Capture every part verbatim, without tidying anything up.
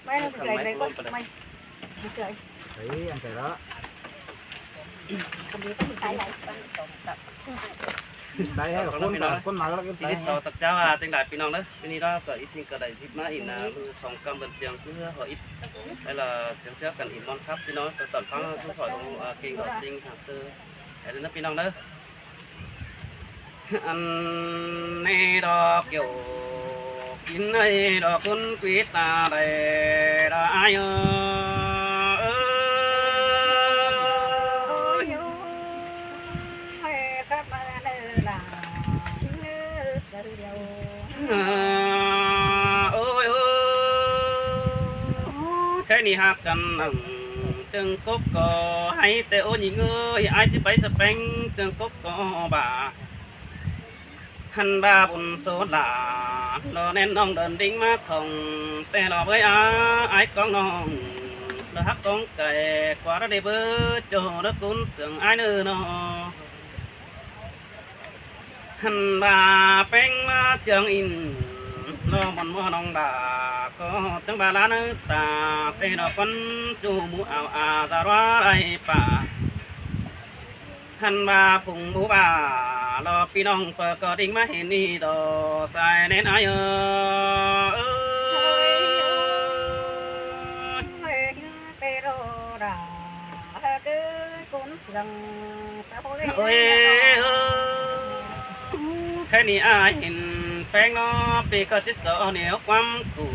Quay nó sưởi sưởi đấy con mày. Sưởi. Đấy, ăn sưởi đó. Còn đi con sưởi. Đấy, hay là con, con mà lắc cái. Chỉ đi soi tập cháo à, tiếng Đài phi nong đó. Cái này đó, cỡ ít sinh cỡ đại dịp mà in à, lu song cam bần trường cứ hỏi ít. Hay là trường trước cần in món khắp thì nó tao tận pháo nó không khỏi không, à, kinh gọi sinh hàng xưa. Hay là nó phi nong đó. Ăn nê đó kiểu kín hay đó con quý ta đây đó ai ơi. Ôi ơi, cái này hạt cắn nặng, chừng cốc có hay tê ô nhị ngơi, ai chứ bấy sập bánh, chừng cốc có bà. Hăn ba bún số là, lo nên nong đơn đính má thông, tê lo với á, ai con nong, lo hắc con cày, qua đó đi bơ, cho nó cún sướng ai nữa nó. Hăn ba peng ma chang in, lo mon mo nong đà, có chang ba lá nơ ta, tê lo con chu mu ao a ra ra rai pa. Hăn ba phung mu ba, lo phi nong pơ có đính ma hên ni đo, sai nên ai ơ. Ôi, ơ. Cái này ai hên peng nó, phi có chít sổ nếu quăm củ,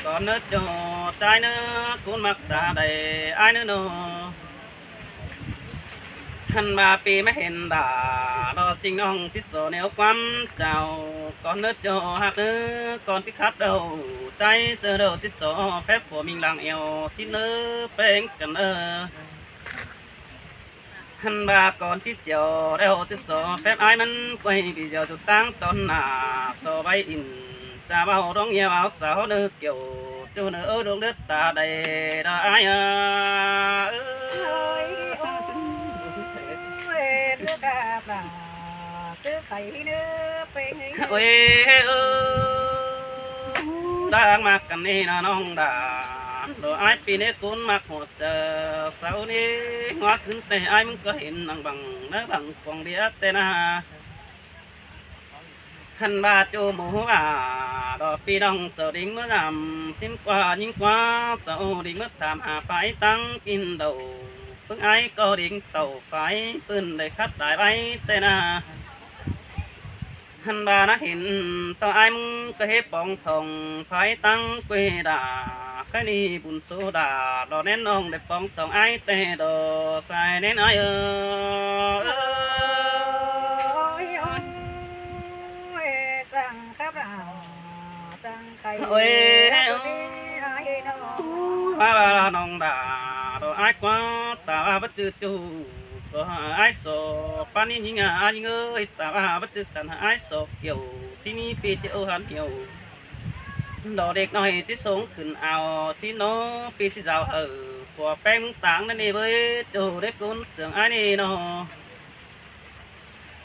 con nó cho trái nó, cũng mặc ta đầy ai nó nó. Hăn ba phi mới hên đà, lo chinh nong chít sổ nếu quăm chào, con nó cho hạt nó, con chít khát đầu, trái sơ đầu chít sổ, phép của mình làng eo, xin nó peng cần ơ. Hăn ba con chít chiều, đeo chít sổ, phép ai mắn quay vì giờ chụp tăng ton nà, so bay in, cha bao đóng nhà báo sao nó kiểu, chu nó ơ đống đất ta đầy đó ai à. Ơi, ơi, cứ cà bà, cứ phải nữa, phải nghe. Ôi, ơ, đang mặc cái này nó nong đà, đồ ai phi nế cún mặc hột Chơ sau ni ngó sưn tê ai mưng có hên năng bằng nơ bằng quăng đĩa tê na. Hăn ba chu mô hô à, đỏ phi đong sơ đính mơ làm xin qua nhính qua sơ đính mơ tham hà phái tăng kinh đầu. Phương ai có đính tàu phái pưn đầy khắp đại bay tê na. Hăn ba nă hên tơ ai mưng kơ hê pong thong phái tăng quê đà. Cái ni bùn số đà đò nén nong để pong thong ai tê đò sai nén ai ơ. Ôi, ôi, ôi, trăng khắp đảo, trăng khay. Ôi, ôi, ôi, ôi, ba ba nong đà đò ai quá ta ba bất chư chu. Có ai so pan ni nhính à ai ngơi ta ba bất chư khăn ai so kiểu. Xin mi pi chữ ô hán hiểu. Đó đếc nói chứ sống khửn ao xin nó pi chứ giàu ở của peng táng nó đi với chủ đếc cún sướng ai đi nó.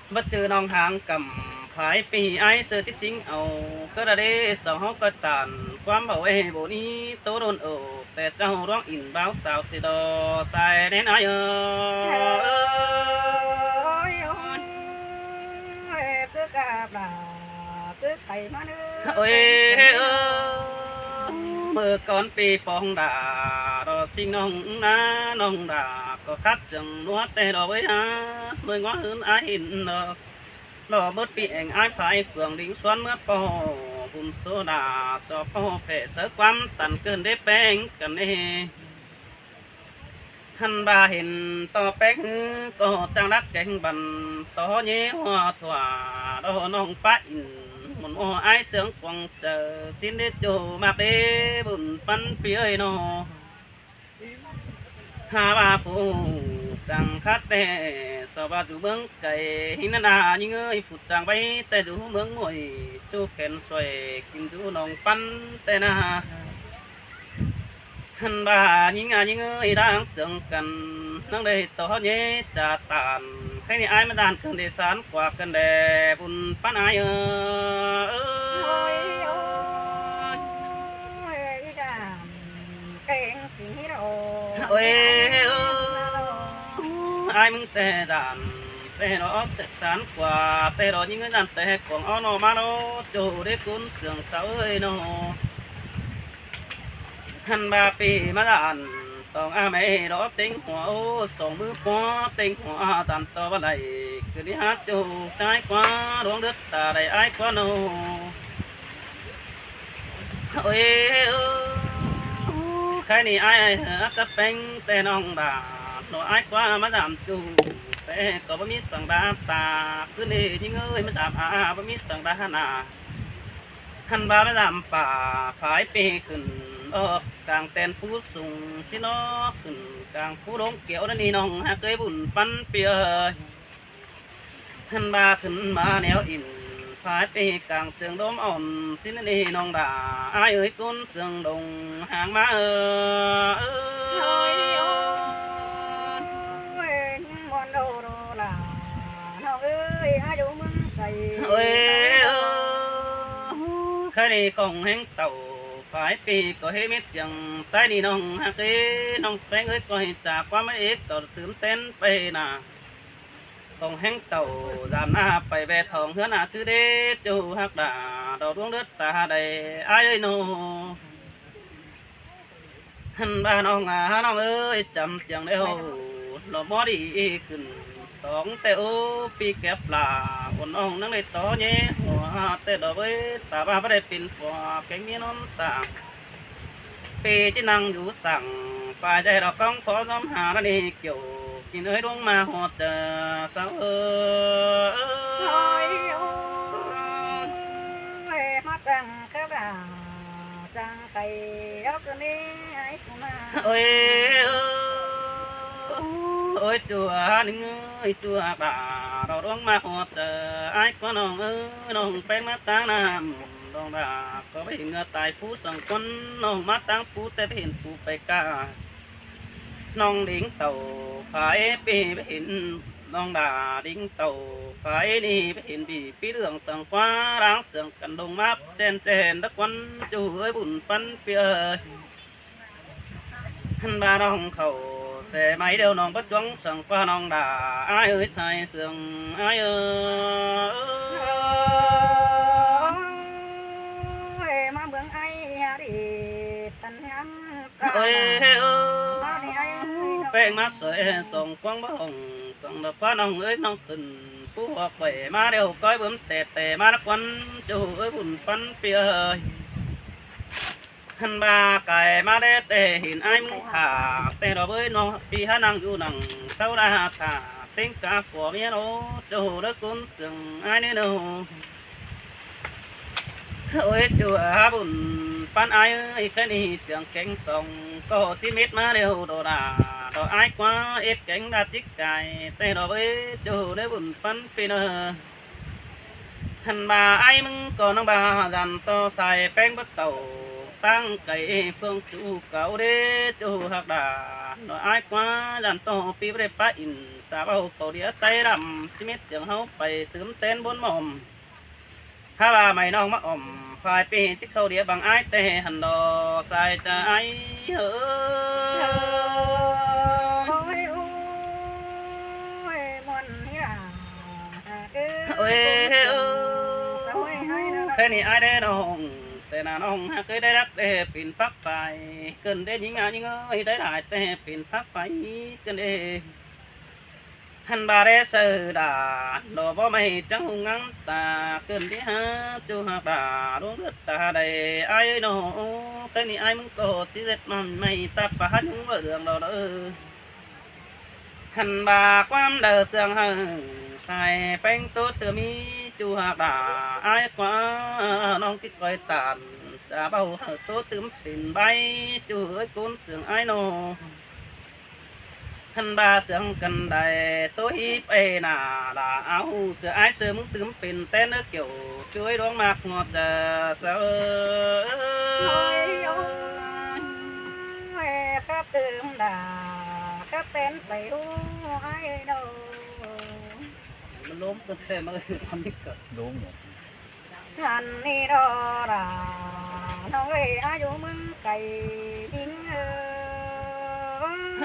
Bất chư nong hàng cầm phái pi ai sơ tít chính ao. Cơ đà đê song hốc cơ tàn quám bảo ê bộ ni tố đôn ổ. Tê châu ruốc in báo sao thì đò sai đến ai ơ. Ôi, ôi, ôi, cứ cà bà, cứ thầy má nữa. Ôi, ơ, mơ con pi pong đà, đò xin nong ná nong đà, có khát chừng nuốt tê đò với á, mơ ngó hưn á hìn đò. Lò bớt pi eng ai phái phường đính xuân mưa pò, bùn số đà, cho pò phê sớ quắm tàn cơn đế peng cần ê. Hăn ba hên to pek hư, có trang đắc kênh bần, to nhé hoa thỏa, đo nong pá in, một mô ai sướng quăng chờ, xin đế chô mạc đế, bùn pắn pi ơi nô. Hà ba phủ chàng khát tê, so ba dụ bướng cày, hính năn à, những ơi phủ chàng bay, tê dụ bướng muội, chu khen xuôi, kim dụ nong pắn tê na. Hăn ba, những à, những ơi đang sướng cần, năng đây tỏ nhé trà tàn, hay ni ai mà đàn cơn đề sán, quà cơn đề, bùn pắn ai ơ. Ôi, ôi, ôi, ôi, ôi. Ôi, ơ, ái ꞌmứng ꞌtẹ dản, ꞌtẹ đó ók sẹt sán ꞌquá, ꞌtẹ đó ꞌnhính ꞌngới dản ꞌtẹ cuông ók ꞌnọ ꞌmá ꞌnọ, ꞌchụ đé ꞌcốn sương sáư ơi ꞌnọ. Hăn ꞌva ꞌpi ꞌmá dản, tỏng a mê đó ꞌtếng hua, ơ, song ꞌmứ ꞌpó ꞌtếng hua, dản ꞌto ꞌva đảy, ꞌcứ đi hák ꞌchụ, ái ꞌquá, ꞌluống đứt ta đảy ái ꞌquá ꞌnọ. Ôi, ơ, khay ꞌnị ái, ơ, cắp ꞌpéng ꞌtẹ ꞌnọng đả, ꞌnọ ái ꞌquá ꞌmá dản ꞌchụ, ꞌtẹ ꞌcọ báu ꞌmí săng đá ta, ꞌcứ ꞌnị ꞌnhính ơi ꞌmá dản a, báu ꞌmí săng đá nả. Hăn ꞌva ꞌmá dản pả, phái ꞌpi khửn, ơ, cang ꞌtén phú sung, ꞌsí ꞌnọ khửn cang phú ꞌlống kiẻo ꞌnặn ꞌnị ꞌnọng ꞌhặc ới bun ꞌpắn ꞌpi ơi. Hăn ꞌva khửn ꞌmá ꞌnéo in, phái ꞌpi cang sương đốm ỏn, ꞌsí ꞌnặn ꞌnị ꞌnọng đả, ái ơi ꞌcốn sương đông hang ꞌmá ơ. Ôi, ơ, khay ꞌnị khong ꞌhéng tảu, phái ꞌpi ꞌcọ ꞌhế mết siêng, ꞌtái ꞌnị ꞌnọng ꞌhặc ới, ꞌnọng ꞌpéng ơi ꞌcọ ꞌhế chả ꞌquám ꞌmá ếc ꞌtọ tứm ꞌtến pay nả. Khong ꞌhéng tảu, dản a pay ꞌvẹt hỏng ꞌhướn a ꞌsứ đế, ꞌchụ ꞌhặc đả, đỏ ꞌluống đứt ta đảy, ái ơi ꞌnọ. Hăn ꞌva ꞌnọng a, ꞌnọng ơi, chăm chiêng đéo, lỏ ꞌmó đi khửn, song ꞌtẹ ơ, ꞌpi kép lả, uôn ꞌnọng ꞌnăng đảy tó ꞌnhé, hua ꞌtẹ đó ới, ta ꞌva báu đảy pên phua, kéng ꞌmí ꞌnón sảng. ꞌPi ꞌchí ꞌnăng dú sảng, pay ꞌchái đó ꞌcóng phó ꞌdóm ha ꞌnặn ꞌnị kiẻo, kin ới ꞌluống ꞌmá ꞌhọt, ơ, sáư ơ. Ôi, ơ, ơ, ơ, ơ. Ôi, ơ, ơ, ơ, ôi, ꞌchua ꞌnhính ơi, ꞌchua bả, đỏ ꞌluống ꞌmá ꞌhọt, ơ, ái ꞌquá ꞌnọng ơ, ꞌnọng ꞌpéng ꞌmá ꞌtáng ꞌnặn, ꞌnọng bả, ꞌcọ báu hên ꞌngựa tai phú song ꞌquắn, ꞌnọng ꞌmá ꞌtáng phú ꞌtẹ báu hên phú pay ca. ꞌNọng đính tảu, phái ꞌpi báu hên, ꞌnọng đả đính tảu, phái ꞌnị báu hên bỉ ꞌpi ꞌlương song ꞌquá, ꞌláng sương căn đông máp, ꞌchẹn ꞌchẹn đắc ꞌquắn, ꞌchụ ới bun ꞌpắn ꞌpi ơi. Hăn ꞌva ꞌnọng khảu, sẻ máy đeo ꞌnọng báu chuống song ꞌquá ꞌnọng đả, ái ơi sai sương, ái ơi. Ôi, ꞌmá bướng ái, ꞌhặc đi, tăn ngắm. Ôi, ơ, ꞌpéng ꞌmá soi, song ꞌquáng báu hỏng, song đỏ ꞌquá ꞌnọng ơi ꞌnọng khửn, phú ꞌhọt quảy ꞌmá đeo cói bướm tẻ tẻ ꞌmá đắc ꞌquắn, ꞌchụ ới bun ꞌpắn ꞌpi ơi. Hăn ꞌva cai ꞌmá đé ꞌtẹ hên ái ꞌmứng thả, ꞌtẹ đó ꞌvới ꞌnọ, ꞌpi hák ꞌnăng dú ꞌnăng, sáư đa thả, ꞌtếng cá phua ꞌmía ꞌnọ, ꞌchụ đé ꞌcốn sương ái ꞌnị ꞌnọ. Ôi, ꞌchua bun ꞌpắn ái ơi, khay ꞌnị siêng kéng song, ꞌcọ ꞌchí mết ꞌmá đeo đỏ đả, đỏ ái ꞌquá, ết kéng đa chích cai, ꞌtẹ đó ꞌvới, ꞌchụ đé bun ꞌpắn ꞌpi ꞌnọ. Hăn ꞌva ái ꞌmứng ꞌcọ ꞌnọng ꞌva dản ꞌto sai ꞌpéng bớt tảu, ꞌtáng cay ê phương ꞌchụ cáu đế, ꞌchụ ꞌhặc đả, ꞌnọ ái ꞌquá, dản ꞌto ꞌpi báu đảy pá in, ta báu khảu đĩa ꞌTáy Đăm, ꞌchí mết siêng ꞌháu pay tứm ꞌtến bốn mỏm. Hák ꞌva mảy ꞌnọng ꞌmá ỏm, phái ꞌpi ꞌchí khảu đĩa bằng ái ꞌtẹ hăn đỏ sai cha ái ơ. Ôi, ôi, muôn hí lả. Ôi, ơ, khay ꞌnị ái đé ꞌnọng, ꞌtẹ nả ꞌnọng ꞌhặc ới đé đắc ꞌtẹ pên phắc phái, cơn đé ꞌnhính a ꞌnhính ơi, đé đải ꞌtẹ pên phắc phái, cơn đé. Hăn ꞌva đé sáư đả, đỏ báu ꞌmạy chắng hung ngắm ta, cơn đé hák ꞌchụ ꞌhặc đả, ꞌluống đứt ta đảy, ái ơi ꞌnọ, khay ꞌnị ái ꞌmứng ꞌcọ ꞌchí ꞌdệt ꞌmắn ꞌmạy ta pá hák ꞌnhúng ꞌvợ đường đỏ đỏ. Hăn ꞌva ꞌquám đaư sương hảư, sai ꞌpéng ꞌtố tưa ꞌmí ꞌchụ ꞌhặc đả, ái ꞌquá ꞌnọng kí coi tản, chả báu hảư ꞌtố tứm pên bái, ꞌchụ ới ꞌcốn sương ái ꞌnọ. Hăn ꞌva sương căn đảy ꞌtố hí pay nả, đả áo hủ sửa ái sương ꞌmứng tứm pên ꞌtến ꞌnớ kiẻo, ꞌchụ ới ꞌluống ꞌmặc ꞌhọt, ơ, sáư ơi. Ôi, ôi, khắp tứm đả, khắp ꞌtến pay hú ái ơi đâu. Nó lốm cơn ꞌtẹ ꞌmá ơi, thăm đích cỡ. Lốm rồi. Hăn ꞌnị đó đả, ꞌnọng ơi, ái dú ꞌmứng cay ꞌnhính ơ.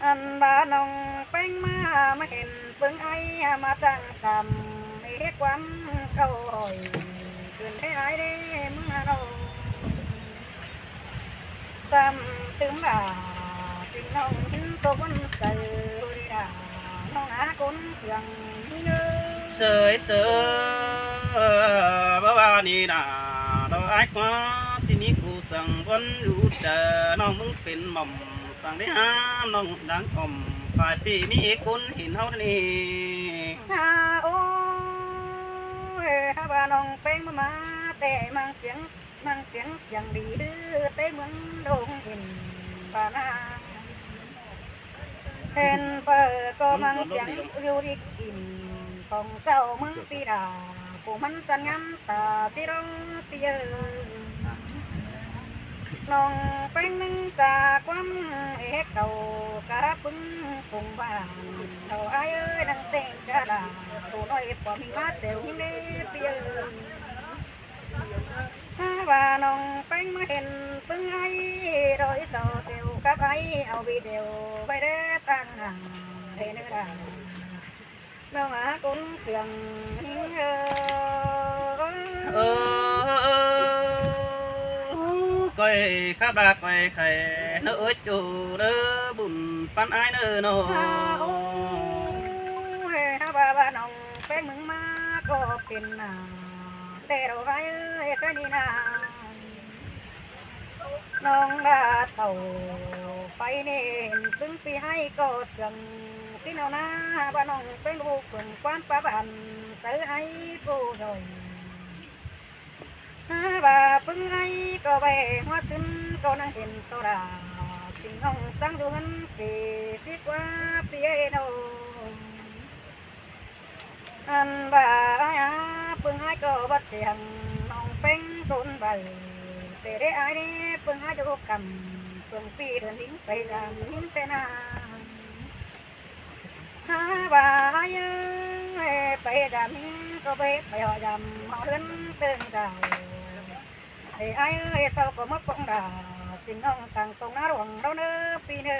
Ăn ꞌva ꞌnọng ꞌpéng ꞌmá, ꞌmá hên ꞌpứng ải ꞌmá ꞌchắng sắm, ꞌmí ꞌquám cáu hỏi, ꞌcứn thế ải ꞌlế ꞌmướng ꞌnọng. Sắm tứm ꞌva ꞌsịn ꞌnọng hên tô ꞌmắn chaư, ꞌlới đa ꞌnọng ꞌná ꞌcốn siêng ꞌnớ. ꞌSới ꞌsớ, ꞌva ꞌva ꞌnị ꞌnạ, ꞌlới ải ꞌquá ꞌchí ꞌmí ꞌcú săng ꞌvắn dú chaư ꞌnọng ꞌmướng pên mỏm săng đé há ꞌnọng đang ỏm, phải ꞌpi ꞌmí ꞌcốn hên ꞌháu ꞌnị. Ha, ôi, ha ꞌva ꞌnọng ꞌpéng ꞌmá ꞌmá ꞌtẹ ꞌmáng kiếng, ꞌmáng kiếng kiang đi ꞌlứ ꞌtẹ ꞌmướng đông hên ꞌva ꞌnạ. Hên ꞌpưa ꞌcọ ꞌmáng kiếng dú đi kin, khong chảu ꞌmướng ꞌpi đa, phủ ꞌmắn chăn ngắm ta ꞌsị ꞌlống ꞌpi ơi. ꞌNọng ꞌpéng ꞌnưng ꞌchạ ꞌquám ꞌhế cảu cá ꞌpứng phung bản, ꞌlới ải ơi ꞌnăng ꞌtếng cá đa, phủ ꞌnọi phủ ꞌmí ꞌmá sẻo ꞌnhính ꞌlế ꞌpi ơi. Ha ꞌva ꞌnọng ꞌpéng ꞌmá hên ꞌpứng ải, ꞌlới sau sẻo cắp ải au video ꞌvạy đé ꞌtáng hả, hên ꞌnớ đa. ꞌNọng ꞌná ꞌcốn siêng ꞌnhính ơ. Ơ, ơ, ơ, ơ, ơ, ơ, ơ, ơ, ơ, ơ, ơ, ơ, ơ, ơ, ơ, ơ, ꞌcoi khắp đa ꞌcoi khay, ꞌnớ ới ꞌchu đớ bun ꞌpắn ải ꞌnớ ꞌnọng. Ha, ôi, ha ꞌva ꞌva ꞌnọng ꞌpéng ꞌmướng ꞌmá ꞌcọ pên ꞌnạ, ꞌtẹ ꞌlới ải ơi ꞌcọ ꞌnị ꞌnạ. ꞌNọng đa tảu pay ꞌnị hên ꞌpứng ꞌpi ải ꞌcọ siêng ꞌsịn ꞌnọng ꞌnạ, ꞌva ꞌnọng ꞌpéng ꞌlụk phung ꞌquám ꞌpá bản, sáư ải ꞌpú doi. Ha ꞌva ꞌpứng ải ꞌcọ ꞌvạy ꞌhua ꞌsứn ꞌcọ ꞌnăng hên ꞌtọ đa, ꞌsịn ꞌnọng ꞌchắng dú ꞌhướn phi ꞌsị ꞌquá ꞌpi ơi ꞌnọng. Ăn ꞌva ải á, ꞌpứng ải ꞌcọ báu siêng ꞌnọng ꞌpéng ꞌcốn ꞌvạy, ꞌtẹ đé ải đé ꞌpứng ải dú căm, phung ꞌpi đươn ꞌnhính pay dăm ꞌnhính ꞌtẹ ꞌnạ. Ha ꞌva ải ơi, pay dăm ꞌnhính ꞌcọ pay, pay ꞌhọt dăm ꞌhọt ꞌhướn ꞌtớng dau. Ê, ải ơi, sau ꞌcọ ꞌmá pông đa, ꞌsịn ꞌnọng tẳng tông ꞌná ruông ꞌló ꞌnớ ꞌpi ꞌnớ.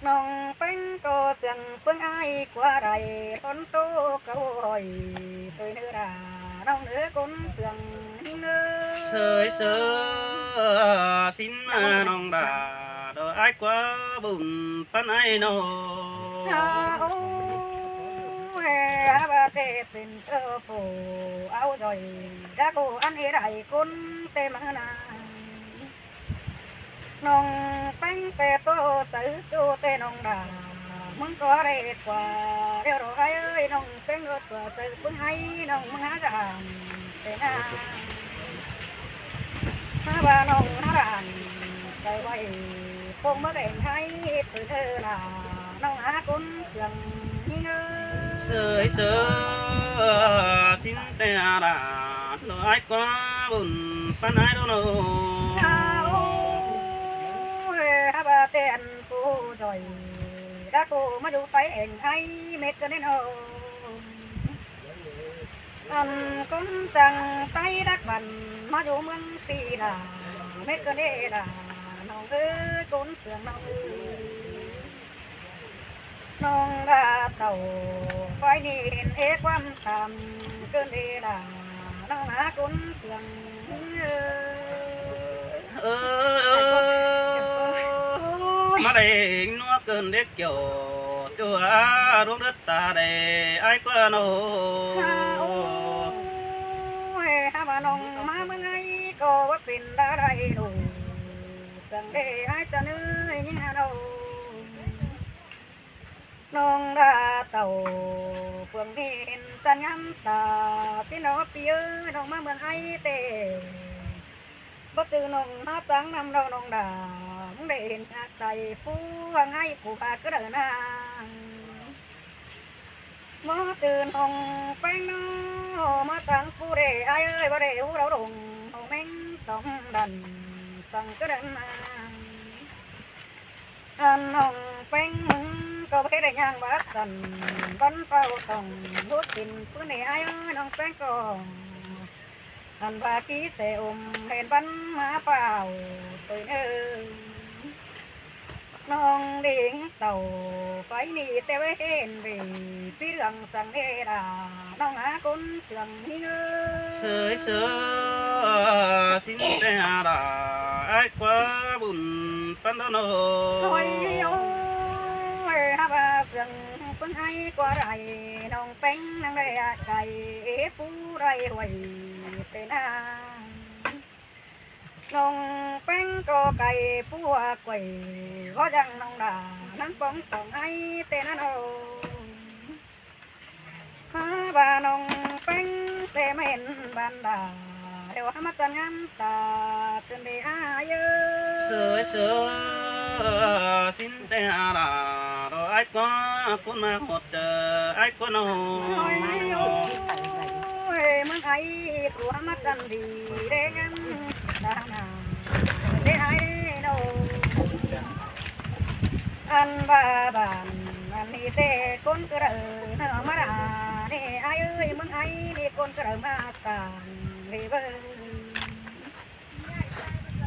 ꞌNọng ꞌpéng ꞌcọ siêng ꞌpứng ải ꞌquá đảy, ꞌcốn tô cáu hỏi, ꞌtoi ꞌnớ đa, ꞌnọng ꞌnớ ꞌcốn siêng ꞌnhính ơ. ꞌSới ꞌsớ, ꞌsịn ꞌnọng đa, ꞌlới ải ꞌquá bun ꞌpắn ải ꞌnọng. Ha, ôi, ha ꞌva ꞌtẹ pên ꞌtớ phủ au doi, đa ꞌcọ ăn ê đảy ꞌcốn ꞌtẹ ꞌmá ꞌnạ. ꞌNọng ꞌpéng ꞌtẹ ꞌtố sáư ꞌchu ꞌtẹ ꞌnọng đa, ꞌmướng ꞌcọ đảy ꞌquá, ꞌlẹo ꞌlới ải ơi, ꞌnọng ꞌpéng ꞌcọ ꞌquá sáư ꞌpứng ải ꞌnọng ꞌmướng hák dản ꞌtẹ ꞌnạ. Ha ꞌva ꞌnọng hák dản, sáư ꞌvạy, phông ꞌmá ꞌvạy ải ꞌtoi ꞌnớ đa, ꞌnọng ꞌná ꞌcốn siêng ꞌnhính ơ. ꞌSới ꞌsớ, ꞌsịn ꞌtẹ đa, ꞌlới ải ꞌquá bun ꞌpắn ải ꞌló ꞌnọng. Ha, ôi, ha ꞌva ꞌtẹ ăn phủ doi, đa ꞌcọ ꞌmá dú pay ẻng ải mết ꞌcơn đé ꞌnọng. Ăn ꞌcốn chắng ꞌTáy đắc bản ꞌmá dú ꞌmướng ꞌpi đa, mết ꞌcơn đé đa, ꞌnọng ơi, ꞌcốn siêng ꞌnọng ơi. ꞌNọng đa tảu pay ꞌnị hên ê ꞌquám tăm ꞌcơn đé đa, ꞌnọng ꞌná ꞌcốn siêng ơ. Ơ, ơ, ơ, ꞌmá đảy ꞌnhính ꞌnúa ꞌcơn đé kiẻo, ꞌchua ꞌluống đớt ta đảy ải ꞌquá ꞌnọng. Ha, ôi, ha ꞌva ꞌnọng ꞌmá ꞌmướng ải ꞌcọ báu pên đa đảy ꞌnụ, săng đé ải chăn ơi ꞌnhính ha ꞌnọng. ꞌNọng đa tảu phường ꞌnị hên chăn ngắm ta, ꞌsịn ꞌnọng ꞌpi ơi, ꞌnọng ꞌmá ꞌmướng ải ꞌtẹ. Báu ꞌchư ꞌnọng ꞌmá chắng ꞌnặm ꞌnọng, ꞌnọng đa ꞌmướng đảy hên hák đảy phủ hăng ải phủ hák ꞌcứ đaư ꞌnạ. Báu ꞌchư ꞌnọng ꞌpéng ꞌnớ ꞌmá táng phủ đé ai ơi, báu đé hú đaư đông, hông ꞌmếng tỏng đăn, săng cá đăn ai. Ăn ꞌnọng ꞌpéng ꞌmứng ꞌcọ báu đé ꞌnhắng bát săn, bắn páo tỏng hút tin phú nê ai ơi, ꞌnọng ꞌpéng ꞌcọ ăn ꞌva kí sẻ ôm hên bắn ꞌmá páo tui ꞌnớ. ꞌNọng đing tảu phái ꞌnị té ꞌvế hên ꞌvế, pí ꞌlương săng đé đa, ꞌnọng hák ꞌcốn sương ꞌnị ơ. Sới sớ sính té hả đa, ải ꞌquá bun păn đó nô. Ôi ôi, hả ꞌva sương ꞌpứng ải ꞌquá đảy, ꞌnọng ꞌpéng ꞌnăng đảy ải cay, ế pú đảy huay té ꞌnăng. ꞌNọng ꞌpéng ꞌcọ cay pú hua quảy, ꞌcọ dăng ꞌnọng đa, ꞌnăng póng song ải té ꞌnăng ơ. Hả ꞌva ꞌnọng ꞌpéng té ꞌmen ban đa, ꞌlẹo hả ꞌmá chăn ngắm ta, cơn đé ai ơ. Sới sớ sính té hả đa, ải ꞌquá ꞌcốn ꞌmá hột, ải ꞌquá nô. Ôi ôi, ꞌmướng ải ꞌcọ hả ꞌmá chăn đi đé ngắm ta nả, đé ai đé nô. Ăn ꞌva bản ăn ꞌnị té ꞌcốn cá đaư, ꞌnớ ꞌmá đa, ꞌnị ai ơi, ꞌmướng ải ꞌnị ꞌcốn cá đaư ꞌmá săng đi bơ.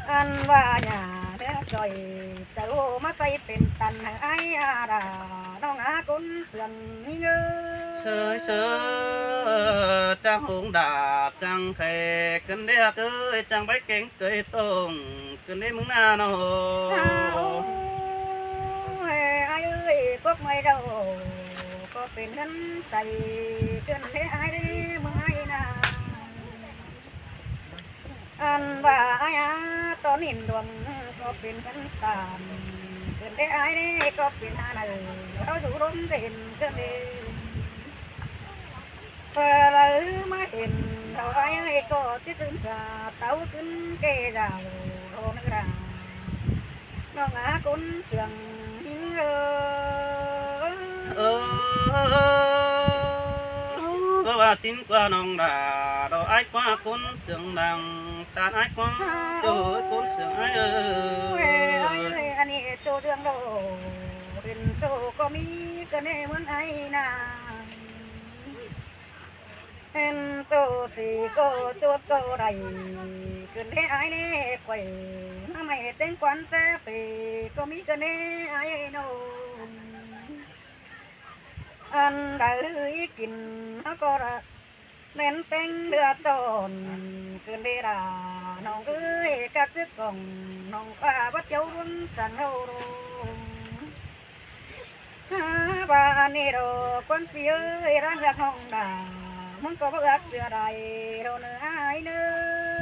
Ăn ꞌva nhà ꞌnớ ꞌchoi, chaư ꞌmá say pên tăn hả ải hả đa, ꞌnọng hák ꞌcốn sương ꞌnị ơ. Sới sớ chắng hông đa, chắng khay cơn đé hả ơi, chắng báu kéng cơi tông, cơn đé ꞌmướng ꞌnạ nô. Ôi ải ơi, cốc ꞌmạy đaư ꞌcọ pên ꞌhướn say, cơn đé ải đé ꞌmướng ải ꞌnạ. Ăn ꞌva ải hả tó ꞌnịn đuông ꞌcọ pên ꞌhướn tản, cơn đé ải đé ꞌcọ pên hả nả, ꞌháu dú đôm pên cơn đé. Pơ đaư ꞌmá hên ꞌtạu ải ơi, ꞌcọ tí ꞌcứn cả táo ꞌcứn kê dao ꞌhô ꞌnớ đa. ꞌNọng hák ꞌcốn sương ꞌnị ơ. Ơ, ꞌcọ ꞌva sính ꞌquá ꞌnọng đa, đo ải ꞌquá ꞌcốn sương đang, tản ải ꞌquá, ơ, ꞌcốn sương ải ơ. Ôi ải ơi, ăn ꞌnị ꞌchô dưông đô, hên ꞌchô ꞌcọ ꞌmí cơn đé ꞌmướng ải ꞌnạ. Hên ꞌchô sí ꞌcọ chuốt ꞌcọ đảy, cơn đé ải đé quảy, ꞌmá ꞌmạy téng quan ꞌsá phê, ꞌcọ ꞌmí cơn đé ải nô. Ăn đaư ꞌhứ kin ꞌháu ꞌcọ đa, ꞌmen téng ꞌlứa ꞌtọn, cơn đé đa, ꞌnọng ơi, các chức cỏng, ꞌnọng ꞌva bát chiếu ꞌluống săng ꞌháu đô. Hả ꞌva ăn ꞌnị đo, ꞌquám phi ơi, ꞌláng ꞌhặc ꞌnọng đa, ꞌmướng ꞌcọ báu ꞌhặc sia đảy đô ꞌnớ ải ꞌnớ.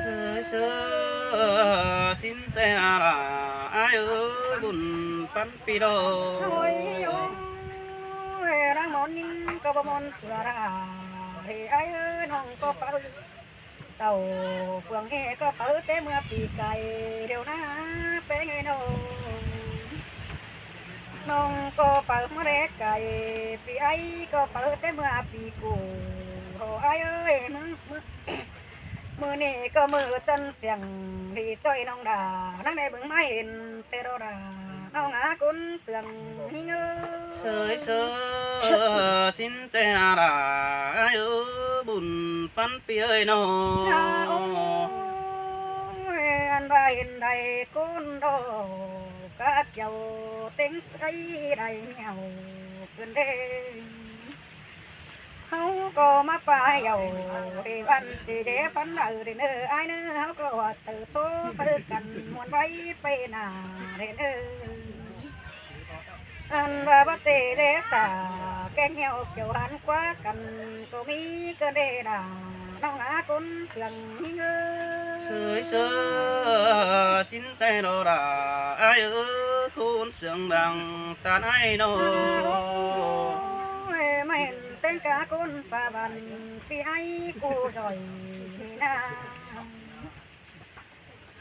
Sới sớ sính té hả đa, ải ơi, bun păn phi đô. Ôi ôi, ꞌláng mon ꞌnị ꞌcọ báu mon sia đảy, ải ơi, ꞌnọng ꞌcọ páo. Tảu phường ꞌnị ꞌcọ páo té ꞌmưa pi cay, ꞌlẹo ꞌnạ ꞌpéng ơi nô. ꞌNọng ꞌcọ páo ꞌmưa đé cay, phi ải ꞌcọ páo té ꞌmưa pi cú. Hô ải ơi, ꞌmưa, ꞌmưa, ꞌmưa ꞌnị ꞌcọ ꞌmưa chăn siang đi ꞌchoi ꞌnọng đa, ꞌnăng đé bớng ꞌmá hên té đo đa, ꞌnọng hák ꞌcốn sương ꞌnị ơ. Sới sớ sính té hả đa, ải ơ, bun păn phi ơi nô. Ôi, ăn ꞌva hên đảy ꞌcốn đo, cá kiêu téng say đảy meo cơn đé. ꞌHáu ꞌcọ ꞌmá pay au, ꞌlẹo ăn ꞌchí ꞌchí phăn đaư đé ꞌnớ ải ꞌnớ, ꞌháu ꞌcọ ꞌtứ tô phư căn muôn ꞌvạy pay nả đé ꞌnớ. Ăn ꞌva bát ꞌchí ꞌchí sa, kéng ꞌnéo kiêu hán ꞌquá căn, ꞌcọ ꞌmí cơn đé đa, ꞌnọng hák ꞌcốn sương ꞌnị ơ. Sới sớ sính té đo đa, ải ơ, ꞌcốn sương đang tản ải nô. Ôi, ꞌmá hên téng cá ꞌcốn pha văn, phi ải ꞌcọ doi ꞌnị ꞌnạ.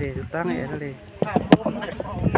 đảy ꞌtáng ê ꞌlẹ, ꞌtáng